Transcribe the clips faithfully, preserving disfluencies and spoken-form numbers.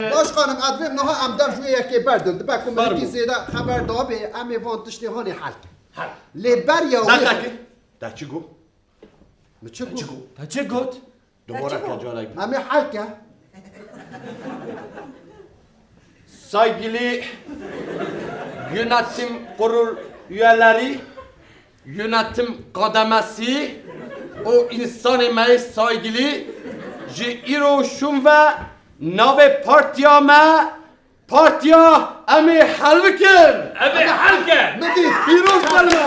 Başkanım, ez divêm niha em dev ji wê yekê berdin. Dibe ku Fermo. Miletî zêde xeber dabê, em ê van tiştê hanê hel kin. Hel. Lê beriya wê Deqekê. Te çi got? Min çi got? Te çi got? Dubare Te çi ke got? Carek. Em ê hel ke. Saygılı yönetim kurul üyeleri, yönetim kademesi û insanê me yê saygılı, ji îro şûn ve navê partiya me, partiya em ê hel bikin. Em ê hel ke. Min dît. Pîroz be li me.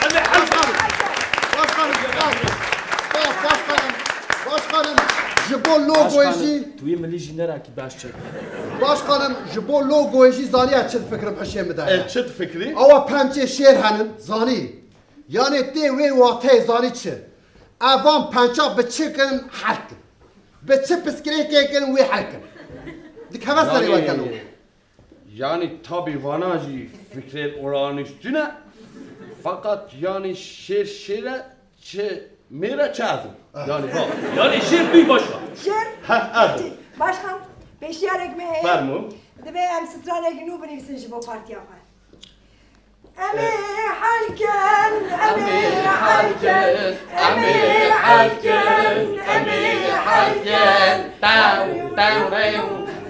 Em ê hel ke. Başkanım, başkanım, başkanım, başkanım, ji bo logoyê jî. Tu yê milî jî nerakî baş çek. Başkanım, ji bo logoyê jî zaniye çi difikirim hişê min de. E, çi difikirî? Awa pençê şêr henin, zanî. Yanê tê wê wateyê zanî çi? Evan pença bi çi kin, hel kin. Bi çi piskirêkê kin, wê hel kin. Dikeve serê we gelo. Yani, yani tabi vana jî fikrên olağanüstü ne. Fakat yani şêr şêr e, çi mêr e, çi ez im. Yani bak. Yani şêr tu yî başkan. Şêr? Heh, ez im. Başkan, pêşniyarek me heye. Fermo. Divê em stranekî nû binivîsin ji bo partiya xwe. Em ê hel kin, em ê hel kin, em ê hel kin, em ê hel kin. Tew, tew, rew,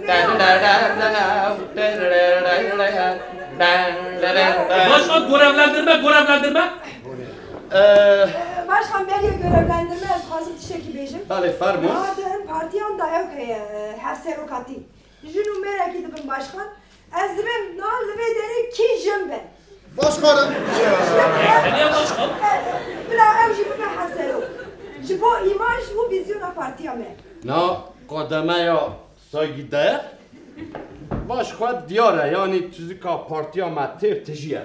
tew, tew, tew, tew, tew, tew, tew, tew, tew. Başkan, görevlendirme, görevlendirme. Ee, Başkan, beriye görevlendirme, ez dixwazim tiştekî bêjim. Belê, fermo. Niha di hin partiyan de ew heye, e, hevserokatî. Jin û mêrekî dibin başkan. Ez dibêm niha li vê derê kî jin be? Başkanım. Hediye başkan. Bila ew jî bibe hevserok. Ji bo îmaj û vîzyona partiya me. Na kademeya saygıdeğer baş xwe diyar e, yanî tuzika partiya me têr tijî ye.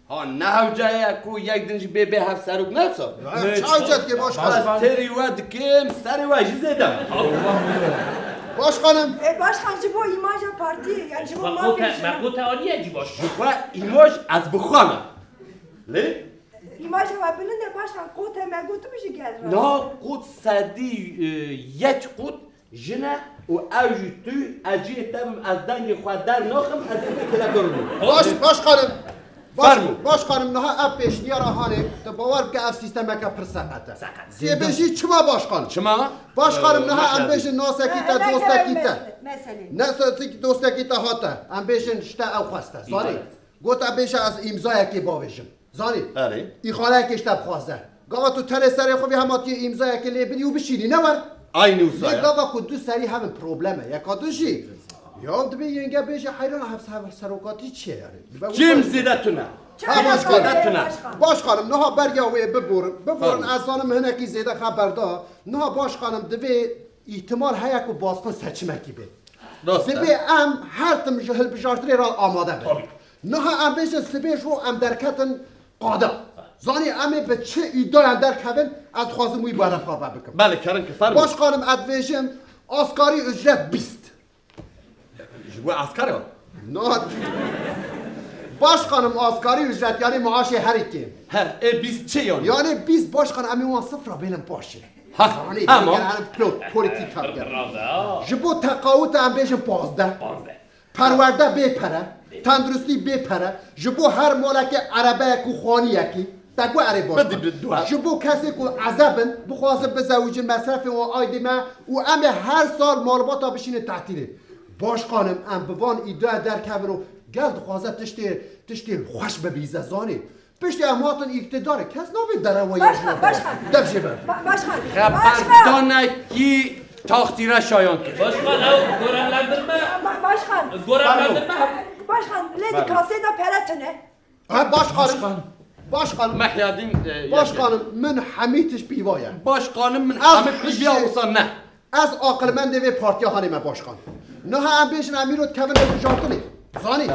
Ha, ne hewce ye ku yek din jî bê bê hevserok, ne wisa? Ya, çaw cetke başkan. Ez têrî we dikim, serê we jî zêde. Başkanım. E, başkan, ji bo îmaja partiyê, yani ji bo mafê jin. Me qo te aniye cî baş. Ji xwe îmaj ez bi xwe me. Lê? Îmaja we bilind e başkan, qo te me gotibi jî gerra. Na, qot sedî, e, yek qot Jin e û ew jî tu, ez cihê te bim, ez dengê xwe dernaxim, ez ê vê kêleka rûnim. Baş, başkanım. Baş, Fermo. Başkanım, niha ev pêşniyara hanê, tu bawer bike ev sîstemeke pir seqet e. Seqet. Sêbê jî çima başkan? Çima? Başkanım, Ee, niha em meselê. Bêjin nasekî te, Ee, dostekî te. Meselê. Nasekî dostekî te hate. Em bêjin ji te ew xweste. Zanî? Îdare. Got, em bêje ez îmzayekê bavêjim. Zanî? Erê. Îxaleyekê ji te bixwaze. Gava tu tenê serê xwe vê hema tu yê îmzayekê lê binî û bişînî, ne wer? Aynî wisa ye. Lê gava ku du serî hebin problem e. Yeka du jî. Ya dibê yenge bêje heyran hev-, hev-, serokatî çi ye yani? Dibe Kêm wisa zêde tune. Ha, Kêm başkanım. Zêde tune. Başkanım, niha beriya wê biborin. Biborin, Tamam. Ez zanim hinekî zêde xeber da. Niha başkanım divê îhtimal heye ku basqin seçimekî bê. Rast e. Divê em her tim ji hilbijartinê re amade bin. Tabii. Niha em bêjin sibê ji ro em derketin qada. Zanî em ê bi çi îdiayan derkevin, ez dixwazim wî barê xwe ve bikim. Belê, kerin ki fermo. Başkanım, ez dibêjim asgari ücret bîst. Ji bo esker e? Na. Başkanım, asgari ücret yani maaşê herî kêm. He, ê bîst çi yani? Yani bîst başkan em ê wan sifra bênin paşê. Ha, Zanî, tamam. Eger em plo-, politika bikin. Bravo. Ji bo teqawit em bêjin pazdeh. Pazdeh. Perwerde bê pere, tenduristî bê pere, ji bo her malekê erebeyek û xaniyekî, te got erê baş Bidî be. Bi dua. Ji bo kesê ku ezeb in, bixwazin bizewicin, mesrefên wan aydê me û em ê her sal malbata bişînin tehtîlê. Başkanim, em bi van îdiaya derkevin û gel dixwaze tiştê, tiştê xweş bibîze, zanî. Piştî em hatin îktidarê, kes nabê derewa Başkan, yek başkan. Dev jê ber. Ba-, başkan. Başkan. Xeberdanekî taxtîre şayan kir. Başkan, ew görevlendirme. Ba-, başkan. Görevlendirme. Başkan, lê di Bak. Kasê de pere tune. Ha, başkanım. Başkan. Başkanım. Mehyadîn, e, Başkanım, min hemî tişt pîva ye. Başkanım, min Ez hemî pîva hişê- wisa ne. Ez aqilmendê vê partiya hanê me başkan. Niha em bêjin em îro dikevin hilbijartinê. Zanî?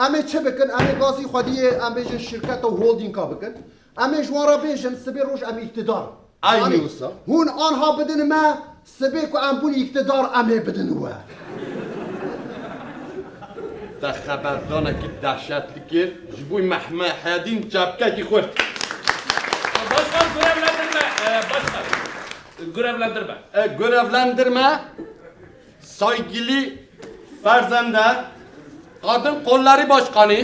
Em ê çi bikin? Em ê gazî xwediyê, em bêjin şirketa holdînga bikin. Em ê ji wan re bêjin sibê roj em îktidar. Aynî Zanî? Wisa. Hûn anha bidin me, sibê ku em bûn îktidar em ê bidin we. Te xeberdanekî dehşetli kir. Ji bo Mehme Hedîn çepkekî xurt. Başkan görevlendirme, e, başkan. Görevlendirme. E, görevlendirme. Saygılı Ferzende, Kadın Kolları Başkanı.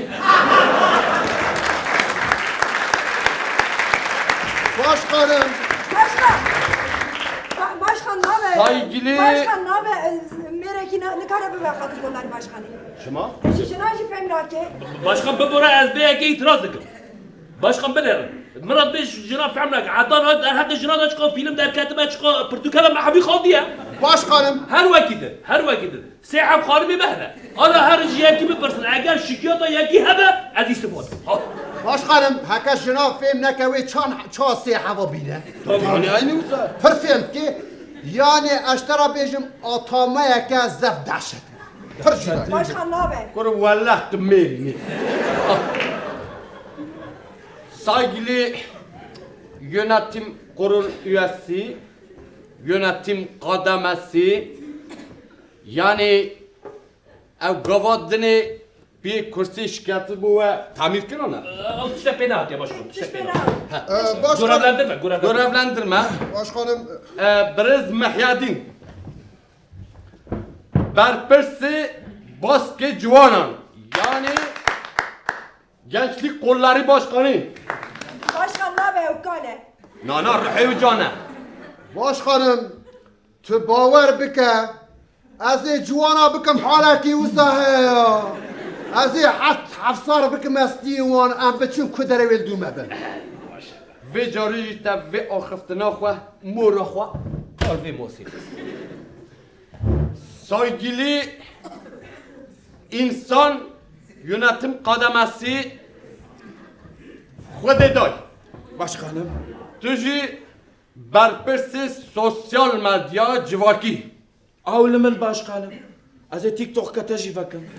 Başkanım. Başkan. Ba-, başkan nabe? Saygılı. Başkan nabe? E, merekî na-, nikare bibe Kadın Kolları Başkanı. Şima? Jî jina jî fem nake. Başkan bibore ez bê yekê îtiraz dikim. Başkan binêrin. Min re dibê jina fehm nake. Edan hat derheqê jina de çiqa fîlm derketibe, çiqa pirtûkeve me hemî xandiye. Başkanım. Her wekî din, her wekî din. Sê heb xanimê me hene. Ala her ji yekî bipirsin. Eger şikiyata yekî hebe, ez îstifa dikim. Ha. Başkanım, heke jina fêm neke wê çan, ça sê heva bîne. Tabii. Yani aynı uza. Pir fêm ki, yani ez te re bêjim atameyeke zef dehşet. Pir jina. Başkan nabe? Kur wellah tu mêrî. Saygılı yönetim kurul üyesi, yönetim kademesi, yani ev gava dinê bir kursi şikayeti bu ve tamir kirana. Ew tişte pê nehatiye başkan, tişte pê nehatiye. Ee, başkan, görevlendirme, görevlendirme. Görevlendirme. Başkanım. Ee, Birêz Mehyadin. Berpirsê baskê ciwanan, yani Gençlik Kolları Başkanı. Başkan nabe ew kane. Na, na, ruhê wî can e. Başkanım, tu bawer bike, ez ê ciwana bikim halekî wisa heye ya. Ez ê heft, heft sar bikim estî wan, em biçin ku derê wê li dû me bin. Vê carî jî te vê axiftina xwe, mora xwe, par vê mosê. Saygılı insan yönetim kademesi Xwedê day. Başkanım. Tu jî berpirsê sosyal medya civakî. Ew li min başkanım. Ez ê TikTok kete jî vekim.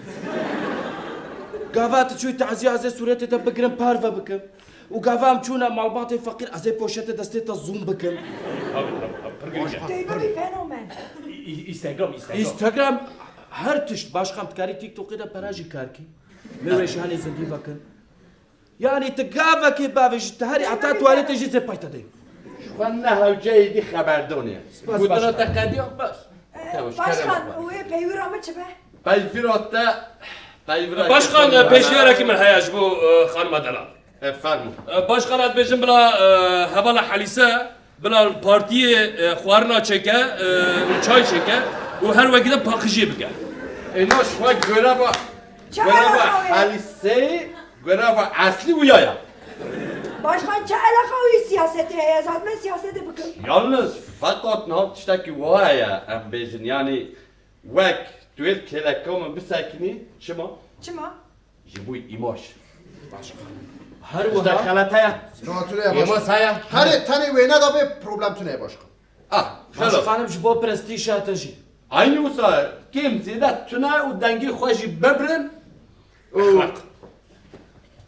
Gava tu çûyî teziya ez ê sûretê te bigirim parve bikim. Û gava em çûne malbatê feqîr ez ê poşetê destê te zoom bikim. Tabii, tabii, tabii. Pir girîng e. Teyba bir fenomen. İ-, İ-, Instagram, Instagram. Instagram her tişt başkan dikarî TikTokê de pere jî kar kî. Mêrweşanê zindî vekin. Yani tu gavekê bavêjî, tu herî heta tuwaletê jî zê pay te dê. Ji xwe ne hewce êdî xeber donê. Spas, başkan. Gudina te qediya bes. Ee, tamam, başkan, kerem. Wê peywira min çi be? Peywira te, peywira Başkan, e, pêşniyareke min heye ji bo, e, xanima delal. E, fermo. E, başkan, ez dibêjim bila, e, hevala Helîse, bila partiyê, e, xwarina çêke, e, û çay çêke û her wekî de paqijiyê bike. Êna ji xwe göreva, göreva Helîseyê, göreva eslî wiya ya. Başkan, çi eleqa wî siyasetê heye? Ez hatime siyasetê bikim. Yalnız, feqat niha tiştekî wiha ye, em bêjin, yanî wek tu yê kêleka min bisekinî, çima? Çima? Ji bo îmaj. Her wiha. Xelet heye. Zatûrê ya baş. Îmaj heye. Herê tenê wêne de bê problem tune ye başkan. Ah, xelas. Başkanım ji bo prestîja te jî. Aynı wisa kêm zêde tune û dengê xwe jî bibrin. Û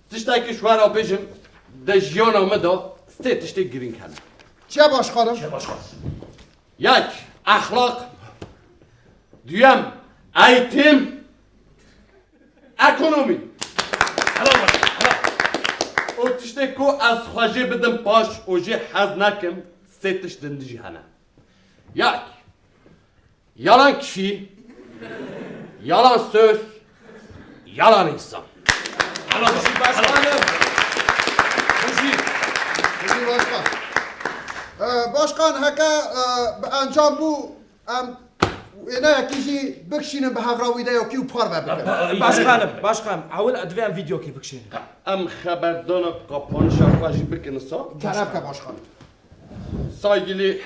tiştekî ji we re bêjim, di jiyana me de sê tiştê girîng hene. Çi ye başkanım? Çi ye başkan? Yek, exlaq. Duyem, eğitim. Ekonomî. Helal olsun, helal. Û tiştê ku ez xwe jê bidim paş û jê hez nakim, sê tişt din jî hene. Yek, yalan kişî, yalan söz, yalan insan. Helal olsun, başkanım. Bujî. Bujî başkan. Ee, başkan, heke, e, bi encam bû, em wêneyekî jî bikişînin bi hevra wî de yekî û parve bikin. Ba-, ba-, Başkanım, başkanım, ewil divê em vîdeokê bikişînin. Em xeberdana kapanişa xwe jî bikin sa. Kerem ke başkanım. Saygılı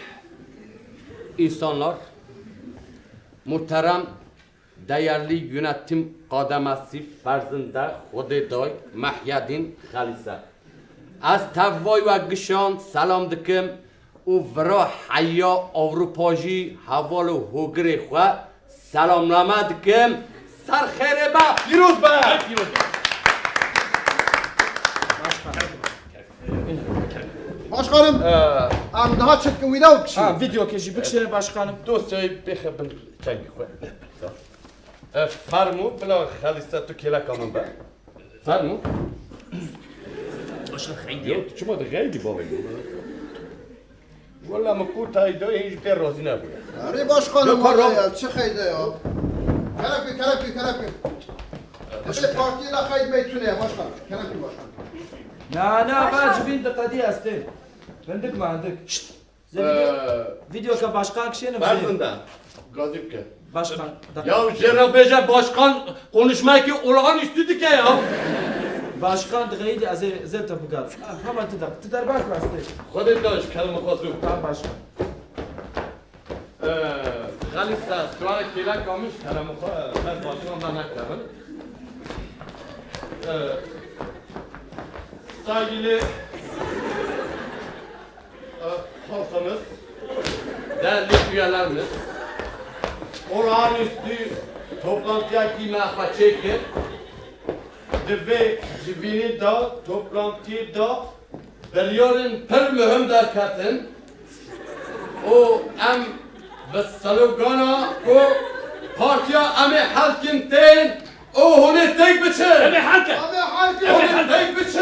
insanlar, muhterem, değerli yönetim kademesi, ferzinde Xwedê day, Mehyedîn Xelîse. Ez tevvay we gişan selam dikim û vira heya Ewropa jî heval û hogirê xwe selamname dikim. Ser xêrê be, pîroz be! Pîroz be! Başkanım, em daha çitkî wî de bikişînin. Ha, vîdeokê jî bikişînin başkanım. Dosyayê bêxe bin çengê xwe. E, fermo, bila Xelîse tu kêleka min be. Fermo. Başkan xeydî. Yo, tu çima dixeydî bavê min? Wela min ku tayî dayê hîn ji pê razî nebûye. Erê başkanım, Yok, valla yok. Ya, çi xeyde ya. Kerem ki, kerem ki, kerem ki. Başkan. Partiyê de xeyd meytune ya başkan. Kerem ki başkan. Na, na, va cibîn diqedî estê. Hindik ma, hindik. Şşt. Zê video, Ee, videoka başkan kişêne mi? Berzin de. Gazî bike. Başkan, da- Ya jê re bêje başkan konuşmekî olağanüstü dike ya. Başkan dixeyî de ez ê zê te bigat. Hema tu de, tu derbas be estê. Xwedê daş, kerem xwe zû. Tamam başkan. Ee, Xelî ser, suara kêlek almış, kerem xwe, e, ber başkan da nekevin. Ee, saygılı Halkımız, değerli üyelerimiz, olağanüstü toplantıya ki me xwe çêkir, di vê civînî de toplantî de biryarên pir muhim derketin û em bi slogana ku Partiya Em ê Helkin tên, û hûn ê têk biçin. Em ê helkin. Hûn ê têk biçin.